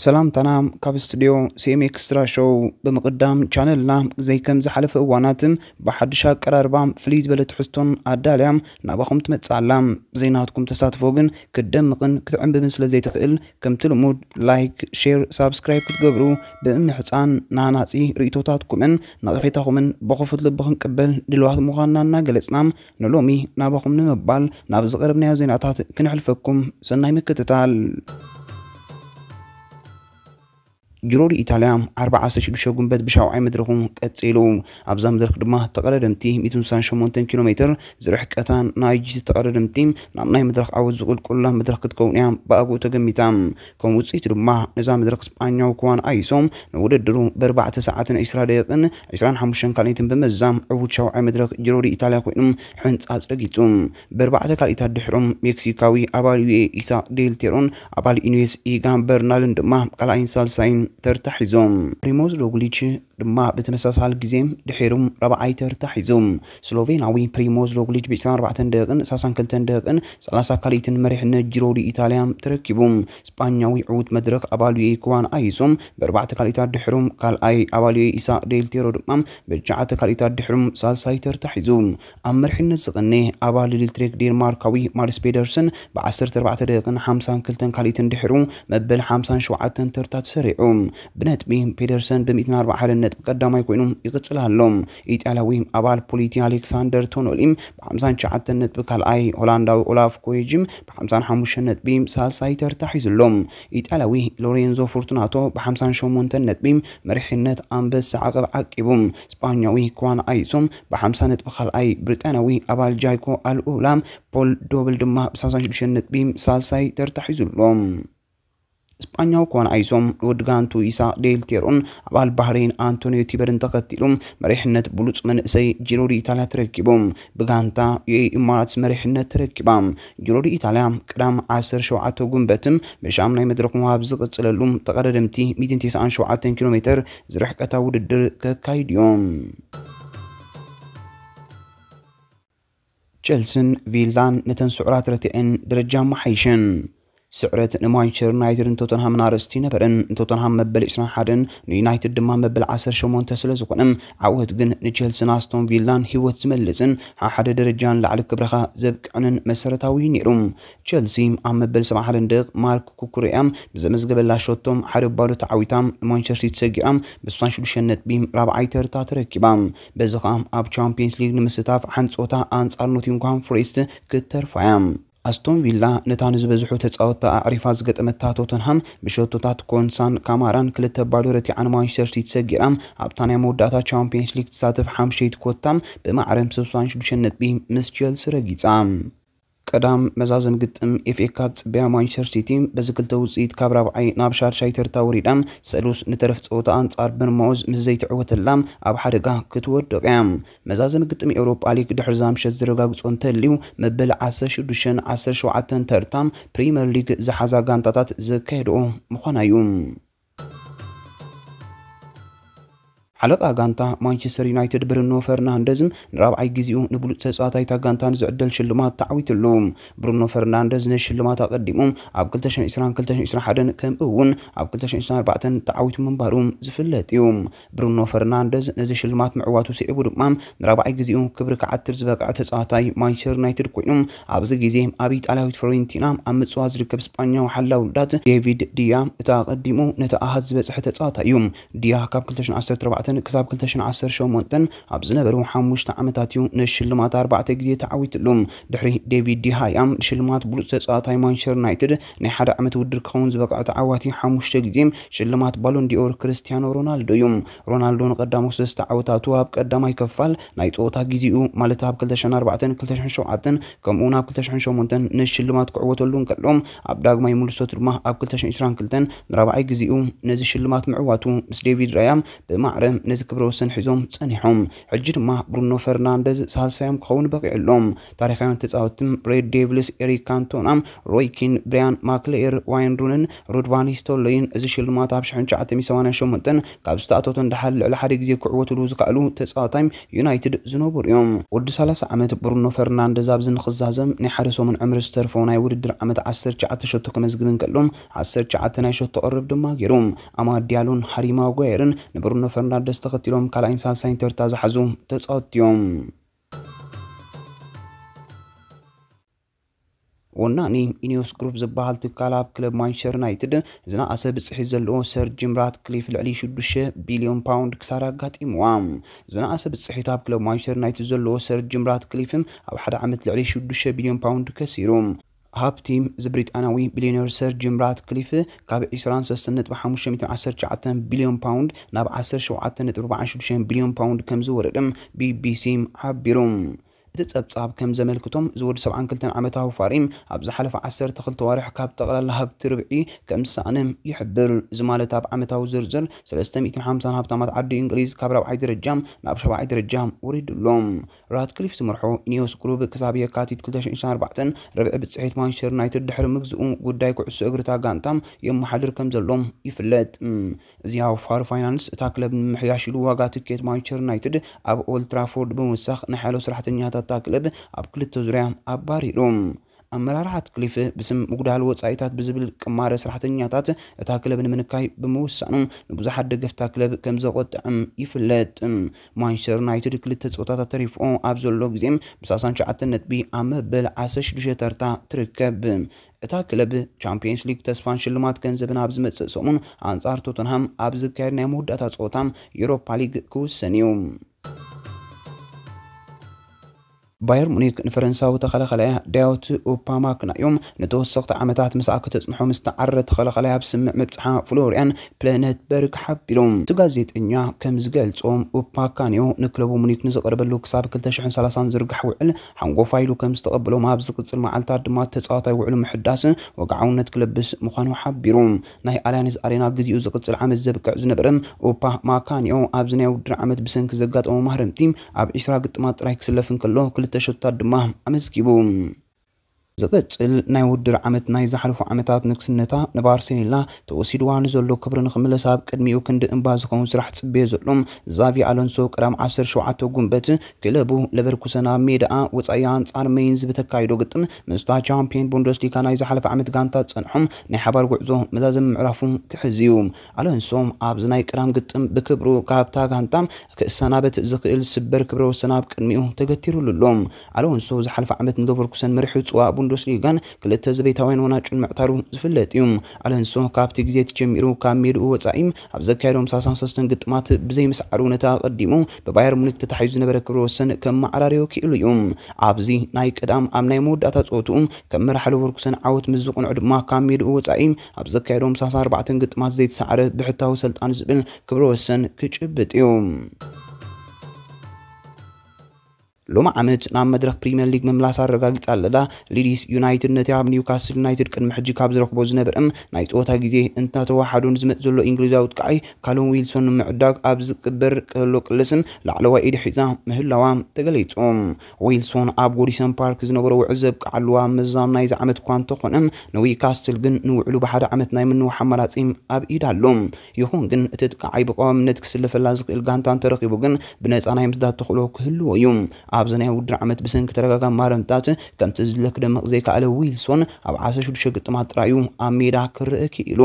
ሰላምታና ካብ ስቱድዮ ሲኤም ኤክስትራ ሾው። ብምቕዳም ቻነልና ብዘይ ከም ዝሓለፈ እዋናት ብሓድሽ ኣቀራርባ ፍልይ ዝበለ ትሕዝቶን ኣዳልያ ናባኹም ትመጽእ ኣላ። ብዘይ ናትኩም ተሳትፎ ግን ክትደምቕን ክትዕምብብን ስለ ዘይትኽእል፣ ከምቲ ልሙድ ላይክ፣ ሼር፣ ሳብስክራይብ ክትገብሩ ብምምሕጻን፣ ናናጺ ርእይቶታትኩምን ነቐፌታኹምን ብኽፉት ልቢ ክንቅበል ድልዋት ምዃንና እናገለጽና፣ ንሎሚ ናባኹም ንምባል ናብ ዝቐረብናዮ ዜናታት ክነሕልፈኩም። ሰናይ ምክትታል። ጅሮ ዲ ኢታልያ ኣርባዓ ዓሰርተ ሽዱሽተ ጉንበት ብሻውዓይ መድረኹ ቀጺሉ። ኣብዛ መድረኽ ድማ ተቐዳደምቲ ሚእትን ስሳን ሸሞንተን ኪሎ ሜትር ዝርሕቀታ ናይ ጂ ተቐዳደምቲ ናብ ናይ መድረኽ ዓወት ዝቕልቀሉላ መድረኽ ክትከውን እያ ብኣግኡ ተገሚታ። ከም ውጽኢቱ ድማ ነዛ መድረኽ ስጳኛዊ ክዋን ኣይሶ ንውድድሩ ብኣርባዕተ ሰዓትን ዕስራ ደቂቕን ዕስራን ሓሙሽተን ካልኢትን ብምዛም ዕዉት ሻውዓይ መድረኽ ጅሮ ዲ ኢታልያ ኮይኑ ሕንጻጽ ረጊጹ። ብኣርባዕተ ካልኢታት ድሕሮም ሜክሲካዊ ኣባል ዩ ኤ ኢሳቅ ዴል ቴሮን ኣባል ኢኑስ ኢጋን በርናልን ድማ ካልኣይን ሳልሳይን ተርታ ሒዞም። ፕሪሞዝ ሮግሊች ድማ ብተመሳሳሊ ግዜ ድሒሮም ራብዓይ ተርታ ሒዞም። ስሎቬናዊ ፕሪሞዝ ሮግሊች ብ ዕስራን ኣርባዕተን ደቂቕን ሰላሳን ክልተን ደቂቕን ሰላሳ ካልኢትን መሪሕነት ጅሮ ዲ ኢታልያ ተረኪቡ። ስጳኛዊ ዕዉት መድረኽ ኣባል ዩ ኤ ክዋን ኣይሶ ብኣርባዕተ ካልኢታት ድሕሮም ካልኣይ ኣባል ዩ ኤ ኢሳቅ ዴል ቴሮ ድማ ብትሽዓተ ካልኢታት ድሕሮም ሳልሳይ ተርታ ሒዙ። ኣብ መሪሕነት ዝቕነ ኣባል ኤሌክትሪክ ዴንማርካዊ ማርስ ፔደርሰን ብ ዓሰርተ ኣርባዕተ ደቂቕን ሓምሳን ክልተን ካልኢትን ድሕሩ መበል ሓምሳን ሸውዓተን ተርታ ተሰሪዑ። ብነጥቢ ፔደርሰን ብ ሚእትን ኣርባዓን ሓደ ነጥቢ ቀዳማይ ኮይኑ ይቕጽል ኣሎ። ኢጣልያዊ ኣባል ፖሊቲ ኣሌክሳንደር ቶኖሊ ብ ሓምሳን ትሽዓተን ነጥቢ ካልኣይ፣ ሆላንዳዊ ኦላፍ ኮየጂ ብ ሓምሳን ሓሙሽተን ነጥቢ ሳልሳይ ተርታ ሒዙ ኣሎ። ኢጣልያዊ ሎሬንዞ ፎርቱናቶ ብ ሓምሳን ሸሞንተን ነጥቢ መሪሕነት ኣንበሳ ዓቐብ ዓቂቡ። ስጳኛዊ ክዋን ኣይሶ ብ ሓምሳ ነጥቢ ካልኣይ፣ ብሪጣንያዊ ኣባል ጃይኮ ኣልኡላ ፖል ዶብል ድማ ብ ሰላሳን ሽዱሽተን ነጥቢ ሳልሳይ ተርታ ሒዙ ኣሎ። ስጳኛዊ ክዋን ኣይሶ ንወዲ ጋንቱ ኢሳቅ ዴል ቴሮን ኣባል ባህሬን ኣንቶኒዮ ቲበርን ተኸቲሉ መሪሕነት ብሉጽ መንእሰይ ጂሮ ዲ ኢታልያ ተረኪቡ። ብጋንታ ዩ ኤ ኢማራትስ መሪሕነት ተረኪባ። ጂሮ ዲ ኢታልያ ቅዳም ዓሰርተ ሸውዓተ ጉንበትም ብሻምናይ መድረኹ ኣብ ዝቕጽለሉ ተቐዳደምቲ ሚእትን ተስዓን ሸውዓተን ኪሎ ሜትር ዝርሕቀታ ውድድር ከካይድ እዮም። ቸልስን ቪላን ነተን ስዑራት ረቲዐን ደረጃ ኣመሓይሸን። ስዕረት ንማንቸስተር ዩናይትድን ቶተንሃምን ኣርእስቲ ነበረን። ንቶተንሃም መበል ዕስራን ሓደን ንዩናይትድ ድማ መበል ዓሰርተ ሸሞንተ ስለ ዝኾነ፣ ዓወት ግን ንቸልስን ኣስቶን ቪላን ህይወት ዝመልስን ሓሓደ ደረጃ ንላዕሊ ክብረኻ ዘብቅዕንን መሰረታዊ እዩ ነይሩ። ቸልሲ ኣብ መበል ሰብዓ ሓደ ደቂቕ ማርክ ኩኩሬያ ብዘመዝገበላ ሸቶ ሓደ ባዶ ተዓዊታ ንማንቸስተር ሲቲ ሰጊራ ብ ስሳን ሽዱሽተን ነጥቢ ራብዓይ ተርታ ተረኪባ። በዚ ኸኣ ኣብ ቻምፒየንስ ሊግ ንምስታፍ ሓንቲ ጸወታ ኣንጻር ኖቲንግሃም ፎሬስት ክትተርፋ እያ። ኣስቶን ቪላ ነታ ንዝበዝሑ ተጻወትታ ኣዕሪፋ ዝገጠመታ ቶተንሃም ብሸቶታት ኮንሳን ካማራን ክልተ ባዶ ረቲዓ ንማንቸስተር ሲቲ ሰጊራ ኣብታ ናይ መወዳእታ ቻምፒየንስ ሊግ ትሳተፍ ሓምሸይቲ ኮታ ብማዕረ ብ ስሳን ሽዱሽተን ነጥቢ ምስ ቸልሲ ረጊጻ። ቀዳም መዛዘሚ ግጥም ኤፍ ኤ ካፕ ጽበያ ማንቸስተር ሲቲ በዚ ክልተ ውጽኢት ካብ ራብዓይ ናብ ሻድሻይ ተርታ ወሪዳ፣ ሰሉስ ንተረፍ ጸወታ ኣንጻር በርንማውዝ ምስ ዘይትዕወተላ ኣብ ሓደጋ ክትወድቕ እያ። መዛዘሚ ግጥም ኤውሮጳ ሊግ ድሕሪ እዛ ምሸት ዝረጋግጾ እንተልዩ፣ መበል ዓሰርተ ሽዱሽተን ዓሰርተ ሸውዓተን ተርታ ፕሪምየር ሊግ ዝሓዛ ጋንታታት ዘካየድኦ ምዃና እዩ። ሓለቓ ጋንታ ማንቸስተር ዩናይትድ ብሩኖ ፈርናንደዝ ንራብዓይ ግዜኡ ንብሉጽ ተጻዋታይ እታ ጋንታ ንዝዕደል ሽልማት ተዓዊትሉ። ብሩኖ ፈርናንደዝ ነዚ ሽልማት ኣቐዲሙ ኣብ ክልተ ሽሕን ዕስራን ክልተ ሽሕን ዕስራን ሓደን ከምኡ እውን ኣብ ክልተ ሽሕን ዕስራን ኣርባዕተን ተዓዊቱ ምንባሩ ዝፍለጥ እዩ። ብሩኖ ፈርናንደዝ ነዚ ሽልማት ምዕዋቱ ስዒቡ ድማ ንራብዓይ ግዜኡ ክብሪ ክዓትር ዝበቅዐ ተጻዋታይ ማንቸስተር ዩናይትድ ኮይኑ፣ ኣብዚ ግዜ ኣብ ኢጣልያዊት ፍሎሬንቲና ኣብ ምጽዋት ዝርከብ ስጳኛዊ ሓላዊ ውልዳት ዴቪድ ዲያ፣ እቲ ኣቐዲሙ ነቲ ኣሃዝ ዝበጽሐ ተጻዋታይ እዩ። ዲያ ካብ ክልተ ሽሕን ዓሰርተ ኣርባዕተን ክሳብ ክልተ ሽሕን ዓሰርተ ሸሞንተን ኣብ ዝነበሩ ሓሙሽተ ዓመታት እዩ ነዚ ሽልማት ኣርባዕተ ግዜ ተዓዊትሉ። ድሕሪ ዴቪድ ዲሃያ፣ ሽልማት ብሉጽ ተጻዋታይ ማንቸስተር ዩናይትድ ናይ ሓደ ዓመት ውድድር ክኸውን ዝበቕዐ ተዓዋቲ ሓሙሽተ ግዜ ሽልማት ባሎን ዲኦር ክርስቲያኖ ሮናልዶ እዩ። ሮናልዶ ንቐዳሞት ሰለስተ ዓወታቱ ኣብ ቀዳማይ ክፋል ናይ ጸወታ ግዜኡ፣ ማለት ኣብ ክልተ ሽሕን ኣርባዕተን ክልተ ሽሕን ሸውዓተን ከምኡ እውን ኣብ ክልተ ሽሕን ሸሞንተን ነዚ ሽልማት ክዕወተሉ እንከሎ፣ ኣብ ዳግማይ ምልሶት ድማ ኣብ ክልተ ሽሕን ዕስራን ክልተን ንራብዓይ ግዜኡ ነዚ ሽልማት ምዕዋቱ ምስ ዴቪድ ራያ ብማዕረ ነዚ ክብረ ወሰን ሒዞም ጸኒሖም። ሕጂ ድማ ብሩኖ ፈርናንደዝ ሳልሳዮም ክኸውን በቒዑ ኣሎ። ታሪኻውያን ተጻወትቲ ሬድ ዴቪልስ ኤሪክ ካንቶና፣ ሮይ ኪን፣ ብራያን ማክሌየር፣ ዋይን ሩንን ሩድ ቫን ኒስተልሮይን እዚ ሽልማት ኣብ ሽሕን ትሽዓተ ሚእትን ሰማንያን ሸሞንተን ካብ ዝተኣታተወ ንደሓር ልዕሊ ሓደ ግዜ ክዕወትሉ ዝኸኣሉ ተጻዋታይ ዩናይትድ ዝነበሩ እዮም። ወዲ ሰላሳ ዓመት ብሩኖ ፈርናንደዝ ኣብዚ ንኽዛዘም ናይ ሓደ ሰሙን ዕምሪ ዝተርፎ ናይ ውድድር ዓመት ዓሰርተ ትሽዓተ ሸቶ ከመዝግብ እንከሎ ዓሰርተ ትሽዓተ ናይ ሸቶ ቅርብ ድማ ገይሩ። ኣማድ ዲያሎን ሃሪ ማጓየርን ንብሩኖ ፈርናንደዝ ተኸቲሎም ካልኣይን ሳልሳይን ተርታ ዝሓዙ ተጻወትቲ እዮም። ወናኒ ኢኒዮስ ግሩፕ ዝበሃል ትካል ኣብ ክለብ ማንቸስተር ዩናይትድ ዝነኣሰ ብፅሒት ዘለዎ ሰር ጂም ራትክሊፍ ልዕሊ ሽዱሽተ ቢልዮን ፓውንድ ክሳራ ኣጋጢምዋ። ዝነኣሰ ብፅሒት ኣብ ክለብ ማንቸስተር ዩናይትድ ዘለዎ ሰር ጂም ራትክሊፍ ኣብ ሓደ ዓመት ልዕሊ ሽዱሽተ ቢልዮን ፓውንድ ከሲሩ። ሃብቲ እዚ ብሪጣንያዊ ቢልዮነር ሰር ጂም ራትክሊፍ ካብ ዕስራን ሰለስተን ነጥቢ ሓሙሽተ ሚእትን ዓሰርተ ትሽዓተ ቢልዮን ፓውንድ ናብ ዓሰርተ ሸውዓተ ነጥቢ ኣርባዓን ሽዱሽተን ቢልዮን ፓውንድ ከም ዝወረደ ቢቢሲ ሓቢሩ። እቲ ጸብጻብ ከም ዘመልክቶም፣ እዚ ወዲ ሰብዓን ክልተን ዓመታዊ ፋሪ ኣብ ዝሓለፈ ዓሰርተ ክልተ ዋርሕ ካብ ጠቕላላ ሃብቲ ርብዒ ከም ዝሰኣነ ይሕብር። እዚ ማለት ኣብ ዓመታዊ ዝርዝር ሰለስተ ሚእትን ሓምሳን ሃብታማት ዓዲ እንግሊዝ ካብ ራብዓይ ደረጃ ናብ ሻብዓይ ደረጃ ወሪዱ ኣሎ። ራትክሊፍ ዝመርሖ ኢኒዮስ ግሩፕ ክሳብ የካቲት ክልተ ሽሕን ዕስራን ኣርባዕተን ርብዒ ብጽሒት ማንቸስተር ዩናይትድ ድሕሪ ምግዝኡ ጉዳይ ኩዕሶ እግሪ እታ ጋንታ የመሓድር ከም ዘሎ ይፍለጥ። እዚ ኣውፋር ፋይናንስ እታ ክለብ ንምምሕያሽ ኢሉ ዋጋ ትኬት ማንቸስተር ዩናይትድ ኣብ ኦልድ ትራፎርድ ብምውሳኽ ናይ ሓያሎ ሰራሕተኛታት እታ ክለብ ኣብ ክልተ ዙርያ ኣባሪሩ። ኣመራርሓ ራትክሊፍ ብስም ምጉዳል ወጻኢታት ብዝብል ቅማረ ሰራሕተኛታት እታ ክለብ ንምንካይ ብምውሳኑ ንብዙሓት ደገፍቲ እታ ክለብ ከም ዘቆጥዕም ይፍለጥ። ማንቸስተር ዩናይትድ ክልተ ጸወታታት ተሪፍኦ ኣብ ዘሎ ግዜ ብሳሳን ትሽዓተን ነጥቢ ኣብ መበል ዓሰርተ ሽዱሽተ ተርታ ትርከብ። እታ ክለብ ቻምፒየንስ ሊግ ተስፋን ሽልማት ገንዘብን ኣብ ዝመጽእ ሰሙን ኣንጻር ቶተንሃም ኣብ ዝካየድ ናይ መወዳእታ ጸወታ ዩሮፓ ሊግ ክውሰን እዩ። ባየር ሙኒክ ንፈረንሳዊ ተኸላኸላይ ዳዮት ኡፓማክናዮ ንተወሰኽቲ ዓመታት ምስኣ ከተጽንሖ ምስ ተዓረ ተኸላኸላይ ኣብ ስምምዕ ምብጽሓ ፍሎሪያን ፕለነትበርግ ሓቢሩ። እቲ ጋዜጠኛ ከም ዝገልጾ፣ ኡፓካንዮ ንክለቡ ሙኒክ ንዝቐርበሉ ክሳብ ክልተ ሽሕን ሰላሳን ዝርጋሕ ውዕል ሓንጎፋ ኢሉ ከም ዝተቐበሎም፣ ኣብ ዝቕጽል መዓልታት ድማ ተጻዋታይ ውዕሉ ምሕዳስ ወግዓውነት ክለብስ ምዃኑ ሓቢሩ። ናይ ኣልያንዝ ኣሬና ግዜኡ ዝቕጽል ዓመት ዘብቅዕ ዝነበረ ኡፓ ማካንዮ ኣብዚ ናይ ውድድር ዓመት ብሰንኪ ዘጋጠሞ ማህረምቲ ኣብ ዕስራ ግጥማት ጥራይ ክስለፍ እንከሎ ክልተ ሸቶታት ድማ ኣመዝጊቡ። ዝቕጽል ናይ ውድድር ዓመት ናይ ዝሓለፉ ዓመታት ንግስነታ ንባርሴሎና ተወሲድዋ ንዘሎ ክብሪ ንኽምለስ ኣብ ቅድሚኡ ክንዲ እምባ ዝኸውን ስራሕ ጽበዮ ዘሎ ዛቪ ኣሎንሶ ቀዳም ዓሰርተ ሸውዓተ ጉንበት ክለቡ ለቨርኩሰን ኣብ ሜዳኣ ወጻኢ ኣንጻር ሜይንዝ ብተካይዶ ግጥም ምስታ ቻምፒየን ቡንደስሊጋ ናይ ዝሓለፈ ዓመት ጋንታ ዝጸንሖም ናይ ሓባር ጉዕዞ መዛዘሚ ምዕራፉ ክሕዝ እዩ። ኣሎንሶ ኣብዚ ናይ ቀዳም ግጥም ብክብሩ ካብታ ጋንታ ክሰናበት ዝኽእል ስበር ክብረ ወሰን ኣብ ቅድሚኡ ተገቲሩሉ ኣሎ። ኣሎንሶ ዝሓለፈ ዓመት ንለቨርኩሰን መሪሑ ጽዋእ ቡንደስሊጋን ክልተ ዘቤታውያን ወናጩን ምዕታሩ ዝፍለጥ እዩ። ኣሎንሶ ካብቲ ግዜ ተጀሚሩ ካብ ሜድኡ ወጻኢ ኣብ ዘካየዶም ሰላሳን ሰለስተን ግጥማት ብዘይምስዓሩ ነቲ ኣቐዲሙ ብባየር ሙኒክ ተታሒዙ ዝነበረ ክብረ ወሰን ከመዓራርዮ ክኢሉ እዩ። ኣብዚ ናይ ቀዳም ኣብ ናይ መወዳእታ ጸወትኡ ከም መራሕ ለቨርኩሰን ዓወት ምስ ዝቕንዑ ድማ ካብ ሜድኡ ወጻኢ ኣብ ዘካየዶም ሰላሳን ኣርባዕተን ግጥማት ዘይተሳዕረ ብሕታዊ ሰልጣን ዝብል ክብረ ወሰን ክጭብጥ እዩ። ሎሚ ዓመት ናብ መድረኽ ፕሪምየር ሊግ ምምላስ ኣረጋጊጻ ኣለላ ሊድስ ዩናይትድ ነቲ ኣብ ኒውካስል ዩናይትድ ቅድሚ ሕጂ ካብ ዝረኽቦ ዝነበረ ናይ ጸወታ ግዜ እንታተዋሓዶ ንዝመጽእ ዘሎ እንግሊዛዊ ጥቃዓይ ካሉም ዊልሶን ንምዕዳግ ኣብ ዝግበር ከሎ ቅልስን ላዕለዋይ ኢድ ሒዛ ምህላዋ ተገሊጹ። ዊልሶን ኣብ ጎዲሰን ፓርክ ዝነበሮ ውዕል ዘብቅዓሉ ኣብ ምዛም ናይዚ ዓመት እኳ እንተኾነ፣ ንዊካስትል ግን ንውዕሉ ብሓደ ዓመት ናይ ምንዋሕ ኣማራጺ ኣብ ኢድ ኣሎ። ይኹን ግን እቲ ጥቃዓይ ብቀዋምነት ክስለፈላ ዝኽእል ጋንታ እንተረኺቡ ግን ብነጻ ናይ ምስዳድ ተኽእሎ ክህልዎ እዩ። ኣብዚ ናይ ውድድር ዓመት ብሰንኪ ተደጋጋሚ ማረምታት ከምቲ ዝድለ ክደምቕ ዘይከኣለ ዊልሶን ኣብ ዓሰርተ ሽዱሽተ ግጥማት ጥራዩ ኣብ ሜዳ ክረአ ክኢሉ።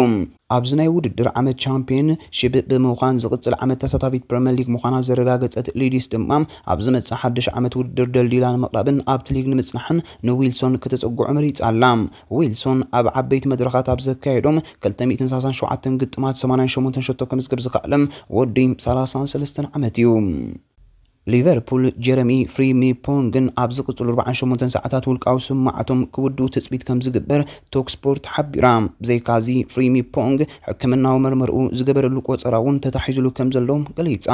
ኣብዚ ናይ ውድድር ዓመት ቻምፒየን ሽፕ ብምዃን ዝቕጽል ዓመት ተሳታፊት ፕሪምየር ሊግ ምዃና ዘረጋገጸት ሊድስ ድማ ኣብ ዝመጽእ ሓድሽ ዓመት ውድድር ደልዲላ ንምቕራብን ኣብቲ ሊግ ንምጽናሕን ንዊልሶን ከተጸግዖ መሪጻ ኣላ። ዊልሶን ኣብ ዓበይቲ መድረኻት ኣብ ዘካየዶም ክልተ ሚእትን ሰላሳን ሸውዓተን ግጥማት ሰማንያን ሸሞንተን ሸቶ ከምዝግብ ዝኸኣለ ወዲ ሰላሳን ሰለስተን ዓመት እዩ። ሊቨርፑል ጀረሚ ፍሪምፖንግን ኣብ ዝቕጽሉ ኣርባዓን ሸሞንተን ሰዓታት ውልቃዊ ስማዕቶም ክውድኡ ትጽቢት ከም ዝግበር ቶክስፖርት ሓቢራ። ብዘይካዚ ፍሪምፖንግ ሕክምናዊ መርመርኡ ዝገበረሉ ቆጸራ እውን ተታሒዙሉ ከም ዘሎ ገሊጻ።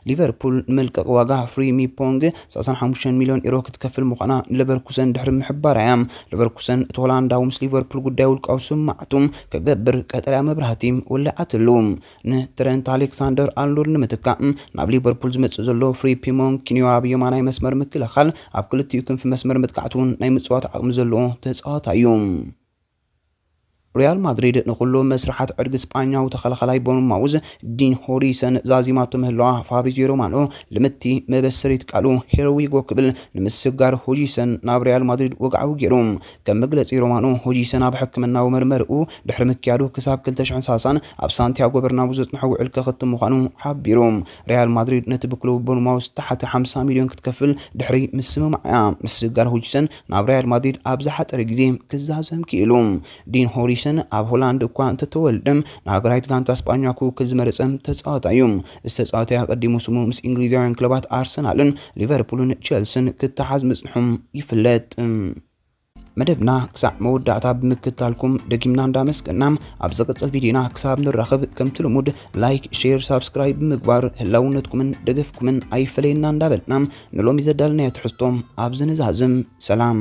ሊቨርፑል ንመልቀቂ ዋጋ ፍሪምፖንግ ሰላሳን ሓሙሽተን ሚልዮን ዩሮ ክትከፍል ምዃና ንለቨርኩሰን ድሕሪ ምሕባራ እያ። ለቨርኩሰን እቲ ሆላንዳዊ ምስ ሊቨርፑል ጉዳይ ውልቃዊ ስማዕቱ ክገብር ቀጠልያ መብራህቲ ወለዓትሉ። ንትረንት ኣሌክሳንደር ኣርኖልድ ንምትካእ ናብ ሊቨርፑል ዝመጽእ ዘሎ ፍሪምፖንግ ኪንዮ ኣብ የማናይ መስመር ምክልኻል ኣብ ክልቲኡ ክንፊ መስመር መጥቃዕቲ እውን ናይ ምጽዋት ዓቕሚ ዘለዎ ተጻዋታይ እዩ። ሪያል ማድሪድ ንኹሉ መስርሓት ዕድጊ ስጳኛዊ ተኸላኻላይ ቦርንማውዝ ዲን ሆሪሰን ዛዚማቶ ምህላዋ ፋብሪዚዮ ሮማኖ ልምቲ መበሰሪት ቃሉ ሄሮዊጎ ክብል ንምስጋር ሆጂሰን ናብ ሪያል ማድሪድ ወግዓዊ ገይሩ። ከም መግለጺ ሮማኖ፣ ሆጂሰን ኣብ ሕክምናዊ መርመርኡ ድሕሪ ምክያዱ ክሳብ ክልተ ሽሕን ሰላሳን ኣብ ሳንቲያጎ በርናቡ ዘጽንሖ ውዕል ከኽትም ምዃኑ ሓቢሩ። ሪያል ማድሪድ ነቲ ብክለቡ ቦርንማውዝ ዝተሓተ ሓምሳ ሚልዮን ክትከፍል ድሕሪ ምስምማዕያ ምስጋር ሆጂሰን ናብ ሪያል ማድሪድ ኣብ ዝሓጸረ ግዜ ክዛዘም ክኢሉ። ዲን ሆሪሰን ኣብ ሆላንድ እኳ እንተተወልደ ንሃገራዊት ጋንታ ስጳኛ ክውክል ዝመረጸ ተጻዋታይ እዩ። እዚ ተጻዋታይ ኣቐዲሙ ስሙ ምስ እንግሊዛውያን ክለባት ኣርሰናልን ሊቨርፑልን ቸልስን ክተሓዝ ምጽንሑም ይፍለጥ። መደብና ክሳዕ መወዳእታ ብምክትታልኩም ደጊምና እንዳመስገና፣ ኣብ ዝቕጽል ቪድዮና ክሳብ ንራኸብ ከምቲ ልሙድ ላይክ፣ ሼር፣ ሳብስክራይብ ብምግባር ህላውነትኩምን ደገፍኩምን ኣይፈለየና እንዳበልና ንሎሚ ዘዳለናዮ ትሕዝቶ ኣብዚ ንዛዝም። ሰላም።